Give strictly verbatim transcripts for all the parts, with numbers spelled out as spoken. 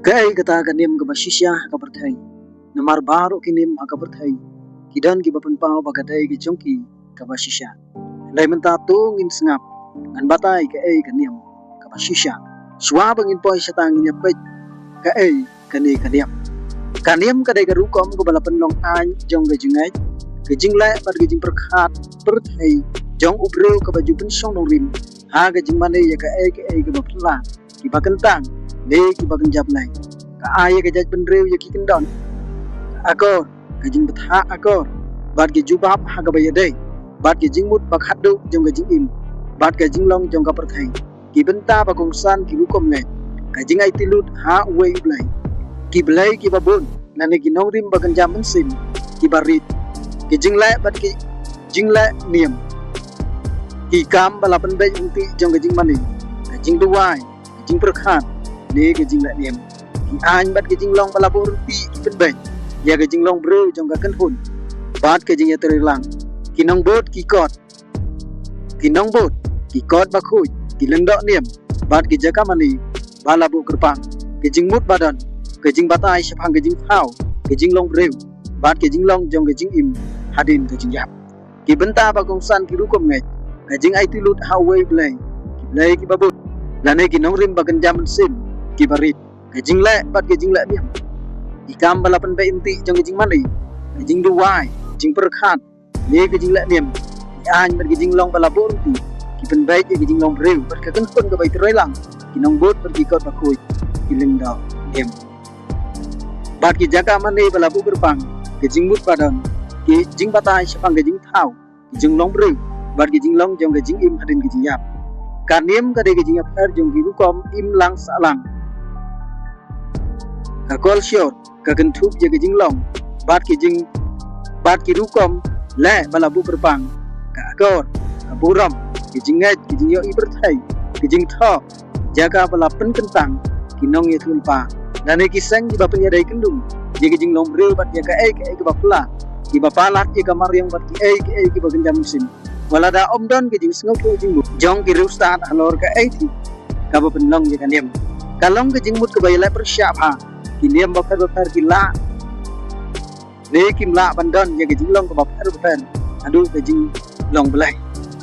Kaei kata ka niam kaba shisha ha ka pyrthei? Namar baroh ki niam ha ka pyrthei ki don kiba pynpaw ba ka dei ka jong ki kaba shisha. Hynrei mynta to ngin sngap, ngan batai kaei ka niam kaba shisha. Shuwa ba ngin poi shata ngin ïa peit kaei kane ka niam. Ka niam ka dei ka rukom kaba la pynlong aiñ jong ka jingngeit, ka jingleh bad ka jingpyrkhat pyrthei jong u briew kaba ju pynshong nongrim ha ka jingmane ïa kaei kaei kaba phylla, kiba kyntang ne kiba kynja Blei. Ka ai ïa ka jaitbynriew ïa ki kyndon, ka akor, ka jingbthah akor, bad ka jubab ha kaba ïadei bad ka jingmut ba khatduh jong ka jingim bad ka jinglong jong ka pyrthei. Ki bynta ba kongsan ki rukom ngeit, ka jingaiti lut ha uwei U Blei, ki blei kiba bun lane ki nongrim ba kynja mynsiem kiba rit, ki jingleh bad ki jingleh niam, ki kam ba la pynbeit ryntih jong ka jingmane, ka jingduwai, ka jingpyrkhat ne ka jingleh niam, ki aiñ bad ka jinglong ba la buh ryntih ki pynbeit ïa ka jinglong briew jong ka kynhun bad ka jingïatreilang, ki nongbud, ki kot, ki nongbud, ki kot bakhuid, ki lyngdoh niam bad ki jaka mane ba la buh kyrpang, ka jingmut ba don, ka jingbatai shaphang ka jingthaw, ka jinglong briew bad ka jinglong jong ka jingim hadien ka jingïap. Ki bynta ba kongsan ki rukom ngeit, ka jingaiti lut ha uwei U Blei, ki blei kiba bun lane ki nongrim ba kynja mynsiem kiba rit, ka jingleh bad ka jingleh niam, ki kam ba la pynbeit ryntih jong ka jingmane, ka jingduwai, jingpyrkhat ne ka jingleh niam, ki aiñ bad ka jinglong ba la buh ryntih ki pynbeit ïa ka jinglong briew bad ka kynhun kaba ïatreilang, ki nongbud bad ki kot bakhuid, ki lyngdoh niam bad ki jaka mane ba la buh kyrpang, ka jingmut ba don, ki jingbatai shaphang ka jingthaw, ka jinglong briew bad ka jinglong jong ka jingim hadien ka jingïap. Ka niam ka dei ka jingïapher jong ki rukom im lang sah lang. Ka kolshor ka kynthup ïa ka jinglong bad ki jing bad ki rukom leh ba la buh kyrpang, ka akor, ka burom, ka jingngeit, ka jingïohi pyrthei, ka jingthoh, jaka ba la pynkyntang, ki nongïathuhlypa lane ki seng kiba pynïadei kyndung ïa ka jinglong briew bad ïa kaei kaei kaba phylla, kiba palat ïa ka mariang bad kiei kiei kiba kynja mynsiem. Wat lada ym don ka jingsngewthuh jingmut jong ki riewstad halor kaei kaba pynlong ïa ka niam, ka long ka jingmut kaba ïaleh pyrshah bha. Ki niam bapher bapher ki lah ne kim lah ban don ïa ka jinglong kaba pher bapher haduh ka jinglong blei,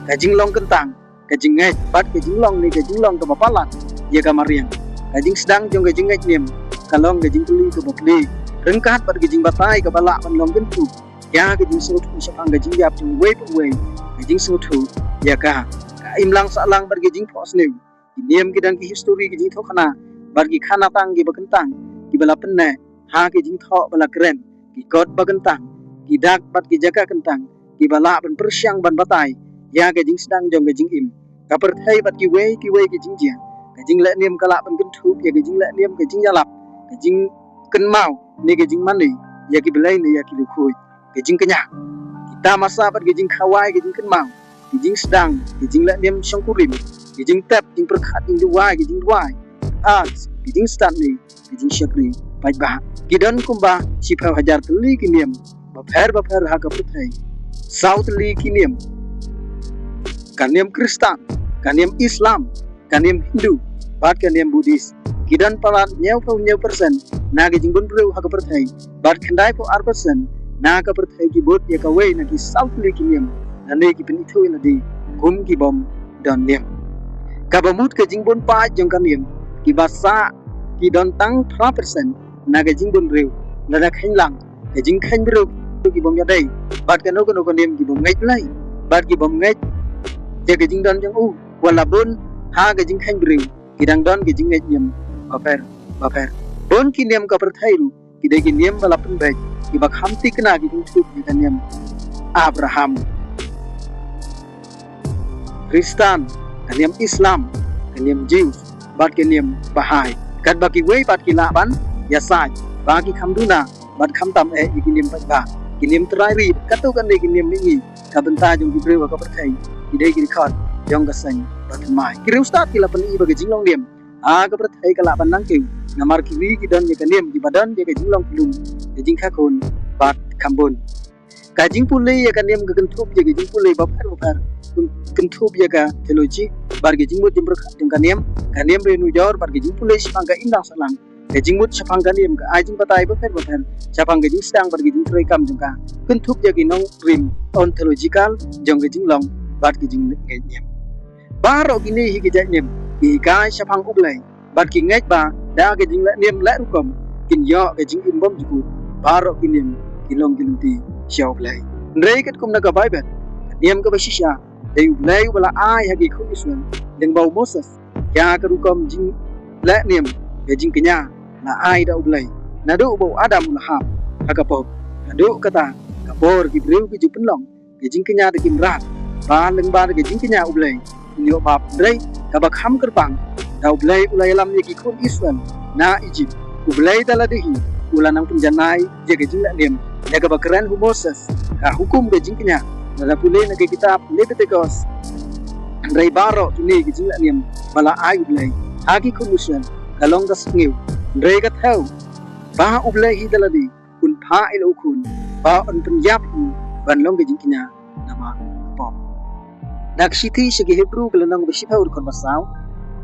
ka jinglong kyntang, ka jingngeit bad ka jinglong ne ka jinglong kaba palat ïa ka mariang. Ka jingsdang jong ka jingngeit niam ka long ka jingkylli kaba plie ryngkat bad ka jingbatai kaba lah ban long kyntu ïa ka jingsngewthuh shaphang ka jingïap jong uwei pa uwei, ka jingsngewthuh ïa ka, ka imlang sahlang bad ka jingphohsniew. Ki niam ki don ki histori, ki jingthoh khana bad ki khana tang kiba kyntang, kiba la pynneh ha ki jingthoh ba la kren, ki kot ba kyntang, ki dak bad ki jaka kyntang, kiba lah ban pyrshang ban batai ïa ka jingsdang jong ka jingim. Ka pyrthei bad kiwei kiwei ki jingjia, ka jingleh niam ka lah ban kynthup ïa ka jingleh niam, ka jingïalap, ka jingkynmaw ne ka jingmane ïa ki blei ne ïa ki riewkhuid, ka jingkñia, ki tamasa bad ka jingkhawai, ka jingkynmaw, ka jingsdang, ka jingleh niam shongkurim, ka jingtep, jingpyrkhat, jingduwai, ka jingduwai, arts, ka jingstad ne ka jingshakri paidbah. Ki don kumba shiphew hajar tylli ki niam bapher bapher ha ka pyrthei. Saw tylli ki niam, ka niam Khristan, ka niam Islam, ka niam Hindu bad ka niam Buddhist. Ki don palat hynñiewphew hynñiew percent na ka jingbun briew ha ka pyrthei bad khyndaiphew ar percent na ka pyrthei ki bud ïa kawei na ki saw tylli ki niam lane ki pynithuh ïa lade kum ki bym don niam. Kaba mut ka jingbun paid jong ka niam, kiba sah ki don tang phra percent na ka jingbun briew. Lada kheiñ lang, ka jingkheiñ briew ki bym ïadei bad kano kano ka niam, ki bym ngeit Blei bad ki bym ngeit ïa ka jingdon jong u. Wat la bun ha ka jingkheiñ briew ki dang don ka jingngeit niam bapher bapher. Bun ki niam ka pyrthei ruh ki dei ki niam ba la pynbeit, kiba kham thikna ki kynthup ïa ka niam Abraham, Khristan, ka niam Islam, ka niam Jews bad ka niam Baha'i. Katba kiwei pat ki lah ban ïasaid ba ki kham duna bad khamtam eh ïa ki niam paidbah, ki niam trai ri, katto katne ki niam mihngi. Ka bynta jong ki briew ha ka pyrthei ki dei ki dkhot jong ka seng ba thymmai. Ki riewstad ki la pyni ba ka jinglong niam ha ka pyrthei ka lah ban nangkiew, namar kiwei ki don ïa ka niam kiba don ïa ka jinglong khlum, ka jingkha khun bad kham bun. Ka jingpule ïa ka niam ka kynthup ïa ka jingpule bapher bapher, kyn-, kynthup ïa ka theology bad ka jingmut jingpyrkhat jong ka niam, ka niam ri nujor bad ka jingpule shaphang ka imlang sahlang. Ka jingmut shaphang ka niam ka ai jingbatai bapher bapher shaphang ka jingsdang bad ka jingtrei kam jong ka, kynthup ïa ki nongrim ontological jong ka jinglong bad ka jingngeit niam. Baroh kine hi ki jait niam ki hikai shaphang U Blei bad ki ngeit ba da ka jingleh niam leh rukom kin ïoh ka jingim bymjukut. Baroh ki niam ki long ki lynti sha U Blei. Hynrei katkum na ka Baibl, ka niam kaba shisha dei U Blei uba la ai ha ki khun Israel lyngba u Moses ïa ka rukom jingleh niam, ka jingkñia la ai da U Blei naduh ba u Adam u la hap ha ka pop. Naduh kata ka por ki briew ki ju pynlong ka jingkñia da ki mrad, ba lyngba da ka jingkñia U Blei un ïoh map. Hynrei kaba kham kyrpang, da U Blei u la ïalam ïa ki khun Israel na Ijipt, U Blei da lade hi u la nang pynjanai ïa ka jingleh niam ïa kaba kren ha u Moses, ka hukum ka jingkñia, lada pule na ka kitab Lebitikos. Hynrei baroh kine ki jingleh niam ba la ai U Blei ha ki khun Israel ka long ka sniew. Hynrei ka thew ba U Blei hi da lade un phah ïa la u khun ba un pynïap hi ban long ka jingkñia namar ka pop. Na ka shithi sha ki Hebru ka lynnong ba shiphew dkhot ba saw,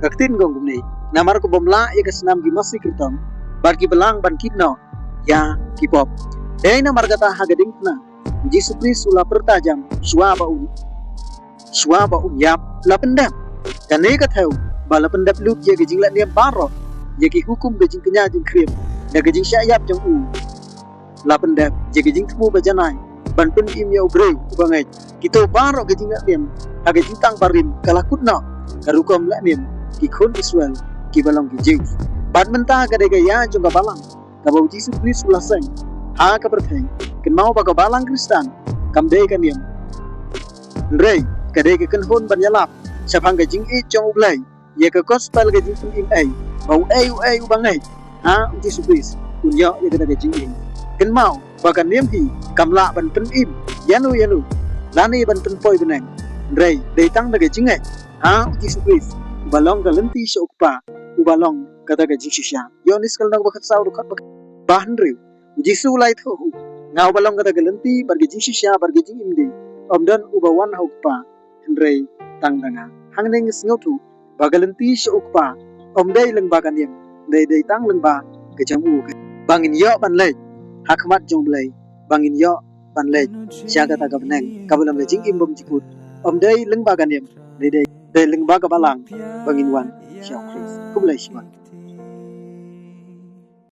ka ktien ka ong kumne: Namar ka bym lah ïa ka snam ki masi kyrtong bad ki balang ban kit noh ïa ki pop. Dei namar kata ha ka diengphna U Jisu Khrist u la pyrta jam shuwa ba u shuwa ba un ïap, la pyndep. Kane ka thew ba la pyndep lut ïa ka jingleh niam baroh, ïa ki hukum ka jingkñia jingkhriam, ïa ka jingshah ïap jong u. La pyndep ïa ka jingthmu ba janai ban pynim ïa u briew uba ngeit. Kito baroh ka jingleh niam ha ka jingtang barim ka la kut noh ka rukom leh niam ki khun Israel kiba long ki Jews. Bad mynta ka dei ka ïa jong ka balang kaba U Jisu Khrist u la seng ha ka pyrthei. Kynmaw ba ka balang Khristan kam dei ka niam, hynrei ka dei ka kynhun ban ïalap shaphang ka jingïeit jong U Blei ïa ka gospel, ka jingpynim ei ba uei uei uba ngeit ha U Jisu Khrist un ïoh ïa kata ka jingim. Kynmaw ba ka niam hi kam lah ban pynim ïano ïano lane ban pynpoi bneng, hynrei dei tang da ka jingngeit ha U Jisu Khrist uba long ka lynti sha U Kpa, uba long kata ka jingshisha. Ïoannis ka lynnong ba khatsaw dkhot ba hynriew. U Jisu u la ïathuh, nga uba long kata ka lynti bad ka jingshisha bad ka jingim, dei ym don uba wan ha U Kpa hynrei tang da nga. Hangne ngi sngewthuh ba ka lynti sha U Kpa ym dei lyngba ka niam, dei dei tang lyngba ka jong u ba ngin ïoh ban leit ha khmat jong U Blei, ba ngin ïoh ban leit sha kata ka bneng kaba long ka jingim bymjukut. Ym dei lyngba ka niam, dei dei dei lyngba ka balang ba ngin wan sha U Khrist. Khublei shibun.